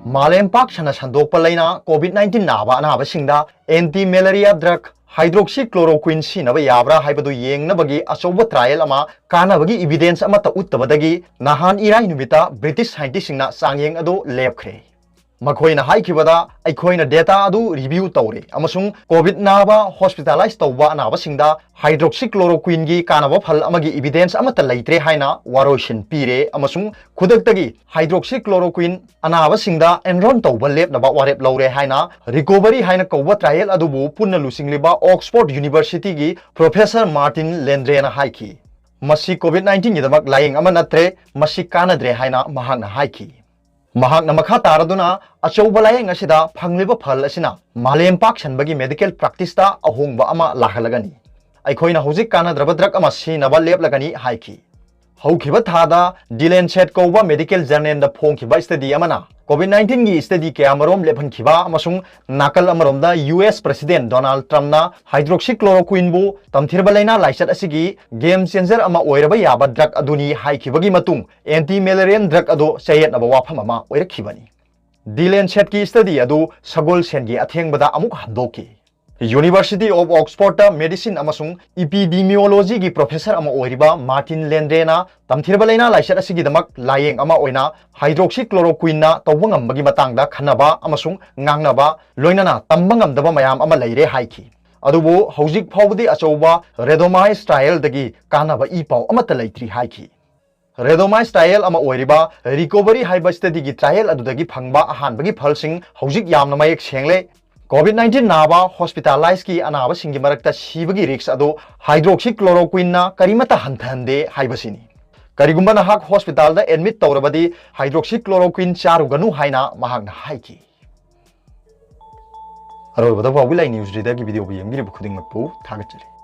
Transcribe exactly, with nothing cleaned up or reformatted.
ꯃꯥꯂꯦꯝ ꯄꯥꯛ ꯁꯟꯅ ꯁꯟꯗꯣꯛꯄ ꯂꯩꯅꯥ COVID nineteen ꯅꯥꯕ ꯑꯅꯥꯕꯁꯤꯡꯗ anti malaria drug hydroxychloroquine ꯁꯤꯖꯤꯟꯅꯕ ꯌꯥꯕ꯭ꯔꯥ ꯍꯥꯏꯕꯗꯨ ꯌꯦꯡꯅꯕꯒꯤ ꯑꯆꯧꯕ trial ꯑꯃ ꯀꯥꯟꯅꯕꯒꯤ evidence ꯑꯃꯠꯇ ꯎꯠꯇꯕꯗꯒꯤ ꯅꯍꯥꯟ ꯏꯔꯥꯏ ꯅꯨꯃꯤꯠꯇ British scientistꯁꯤꯡꯅ ꯆꯥꯡꯌꯦꯡ ꯑꯗꯨ ꯂꯦꯞꯈ꯭ꯔꯦ꯫ ꯃꯈꯣꯏꯅ ꯍꯥꯏꯈꯤꯕꯗ, "ꯑꯩꯈꯣꯏꯅ data ꯑꯗꯨ review ꯇꯧꯔꯦ ꯑꯃꯁꯨꯡ COVID ꯅꯥꯕ hospitalize ꯇꯧꯕ ꯑꯅꯥꯕꯁꯤꯡꯗ hydroxychloroquineꯒꯤ ꯀꯥꯟꯅꯕ ꯐꯜ ꯑꯃꯒꯤ evidence ꯑꯃꯠꯇ ꯂꯩꯇ꯭ꯔꯦ" ꯍꯥꯏꯅ ꯋꯥꯔꯣꯏꯁꯤꯟ ꯄꯤꯔꯦ, ꯑꯃꯁꯨꯡ ꯈꯨꯗꯛꯇꯒꯤ hydroxychloroquine ꯑꯅꯥꯕꯁꯤꯡꯗ enrol ꯇꯧꯕ ꯂꯦꯞꯅꯕ ꯋꯥꯔꯦꯞ ꯂꯧꯔꯦ ꯍꯥꯏꯅ RECOVERY ꯍꯥꯏꯅ ꯀꯧꯕ trial ꯑꯗꯨꯕꯨ ꯄꯨꯟꯅ ꯂꯨꯆꯤꯡꯂꯤꯕ Oxford Universityꯒꯤ Professor Martin Landryꯅ ꯍꯥꯏꯈꯤ꯫ ꯃꯁꯤ COVID nineteenꯒꯤꯗꯃꯛ ꯂꯥꯌꯦꯡ ꯑꯃ ꯅꯠꯇ꯭ꯔꯦ, ꯃꯁꯤ ꯀꯥꯟꯅꯗ꯭ꯔꯦ ꯍꯥꯏꯅ ꯃꯍꯥꯛꯅ ꯍꯥꯏꯈꯤ꯫ ꯃꯍꯥꯛꯅ ꯃꯈꯥ ꯇꯥꯔꯗꯨꯅ, "ꯑꯆꯧꯕ ꯂꯥꯌꯦꯡ ꯑꯁꯤꯗ ꯐꯪꯂꯤꯕ ꯐꯜ ꯑꯁꯤꯅ ꯃꯥꯂꯦꯝ ꯄꯥꯛ ꯁꯟꯕꯒꯤ medical practiceꯇ ꯑꯍꯣꯡꯕ ꯑꯃ ꯂꯥꯛꯍꯜꯂꯒꯅꯤ꯫ ꯑꯩꯈꯣꯏꯅ ꯍꯧꯖꯤꯛ ꯀꯥꯟꯅꯗ꯭ꯔꯕ drug ꯑꯃ ꯁꯤꯖꯤꯟꯅꯕ ꯂꯦꯞꯂꯒꯅꯤ" ꯍꯥꯏꯈꯤ꯫ ꯍꯧꯈꯤꯕ ꯊꯥꯗ The Lancet ꯀꯧꯕ medical journalꯗ ꯐꯣꯡꯈꯤꯕ study ꯑꯃꯅ COVID nineteenꯒꯤ study ꯀꯌꯥꯃꯔꯣꯝ ꯂꯦꯞꯍꯟꯈꯤꯕ ꯑꯃꯁꯨꯡ ꯅꯥꯀꯜ ꯑꯃꯔꯣꯝꯗ US President Donald Trumpꯅ hydroxychloroquineꯕꯨ ꯇꯝꯊꯤꯔꯕ ꯂꯩꯅꯥ ꯂꯥꯏꯆꯠ ꯑꯁꯤꯒꯤ game changer ꯑꯃ ꯑꯣꯏꯔꯕ ꯌꯥꯕ drug ꯑꯗꯨꯅꯤ ꯍꯥꯏꯈꯤꯕꯒꯤ ꯃꯇꯨꯡ, anti-malarian drug ꯑꯗꯨ ꯆꯌꯦꯠꯅꯕ ꯋꯥꯐꯝ ꯑꯃ ꯑꯣꯏꯔꯛꯈꯤꯕꯅꯤ꯫ The Lancetꯀꯤ study ꯑꯗꯨ ꯁꯒꯣꯜꯁꯦꯟꯒꯤ ꯑꯊꯦꯡꯕꯗ ꯑꯃꯨꯛ ꯍꯟꯗꯣꯛꯈꯤ꯫ University of Oxfordꯇ medicine ꯑꯃꯁꯨꯡ epidemiologyꯒꯤ professor ꯑꯃ ꯑꯣꯏꯔꯤꯕ Martin Landryꯅ ꯇꯝꯊꯤꯔꯕ ꯂꯩꯅꯥ ꯂꯥꯏꯆꯠ ꯑꯁꯤꯒꯤꯗꯃꯛ ꯂꯥꯌꯦꯡ ꯑꯃ ꯑꯣꯏꯅ hydroxychloroquineꯅ ꯇꯧꯕ ꯉꯝꯕꯒꯤ ꯃꯇꯥꯡꯗ ꯈꯟꯅꯕ ꯑꯃꯁꯨꯡ ꯉꯥꯡꯅꯕ, ꯂꯣꯏꯅꯅ ꯇꯝꯕ ꯉꯝꯗꯕ ꯃꯌꯥꯝ ꯑꯃ ꯂꯩꯔꯦ ꯍꯥꯏꯈꯤ꯫ ꯑꯗꯨꯕꯨ ꯍꯧꯖꯤꯛ ꯐꯥꯎꯕꯗꯤ ꯑꯆꯧꯕ randomized trialꯗꯒꯤ ꯀꯥꯟꯅꯕ ꯏ ꯄꯥꯎ ꯑꯃꯠꯇ ꯂꯩꯇ꯭ꯔꯤ ꯍꯥꯏꯈꯤ꯫ Randomized trial ꯑꯃ ꯑꯣꯏꯔꯤꯕ RECOVERY ꯍꯥꯏꯕ studyꯒꯤ trial ꯑꯗꯨꯗꯒꯤ ꯐꯪꯕ ꯑꯍꯥꯟꯕꯒꯤ ꯐꯜꯁꯤꯡ ꯍꯧꯖꯤꯛ ꯌꯥꯝꯅ ꯃꯌꯦꯛ ꯁꯦꯡꯂꯦ꯫ COVID nineteen ꯅꯥꯕ hospitalizeꯀꯤ ꯑꯅꯥꯕꯁꯤꯡꯒꯤ ꯃꯔꯛꯇ ꯁꯤꯕꯒꯤ risk ꯑꯗꯨ hydroxychloroquineꯅ ꯀꯔꯤꯃꯠꯇ ꯍꯟꯊꯍꯟꯗꯦ ꯍꯥꯏꯕꯁꯤꯅꯤ꯫ ꯀꯔꯤꯒꯨꯝꯕ ꯅꯍꯥꯛ hospitalꯗ admit ꯇꯧꯔꯕꯗꯤ hydroxychloroquine ꯆꯥꯔꯨꯒꯅꯨ ꯍꯥꯏꯅ ꯃꯍꯥꯛꯅ ꯍꯥꯏꯈꯤ꯫ ꯑꯔꯣꯏꯕꯗ ꯋꯥꯋꯤ ꯂꯥꯏ news readerꯒꯤ videoꯕꯨ ꯌꯦꯡꯕꯤꯔꯤꯕ ꯈꯨꯗꯤꯡꯃꯛꯄꯨ ꯊꯥꯒꯠꯆꯔꯤ꯫